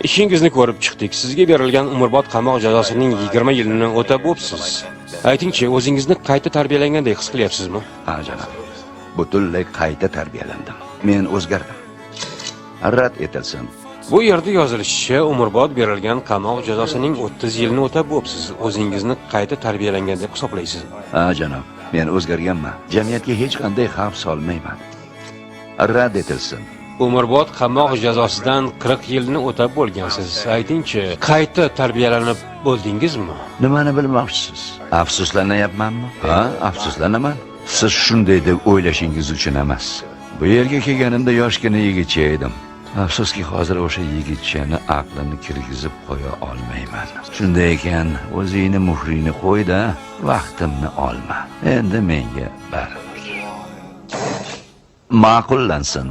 Ishingizni ko'rib chiqdik. Sizga berilgan umrbod qamoq jazosining 20 yilini o'tab bo'psiz. Aytingchi, o'zingizni qayta tarbiyalangandek his qilyapsizmi? Ha, janob. Butunlay qayta tarbiyalandim. Men o'zgardim. Rad etilsin. Bu yerda yozilishicha, umrbod berilgan qamoq jazosining 30 yilini o'tab bo'psiz. O'zingizni qayta tarbiyalangan deb hisoblaysizmi? Ha, janob. Men o'zgarganman. Jamiyatga hech qanday xavf solmayman. Rad etilsin. Umrbod qamoq jazosidan 40 yilni o'tab bo'lgansiz. Aytingchi, qayta tarbiyalanib bo'ldingizmi? Nimani bilmoqchisiz? Afsuslanyapmanmi? Ha, afsuslanaman. Siz shunday deb o'ylashingiz uchun emas. Bu yerga kelganimda yoshgina yigitcha edim. Afsuski, hozir o'sha yigitchani aqlini kirgizib qo'ya olmayman. Shunday ekan, o'zingni muhringni qo'y-da, vaqtimni olma. Endi menga baribir. Ma'qullansin.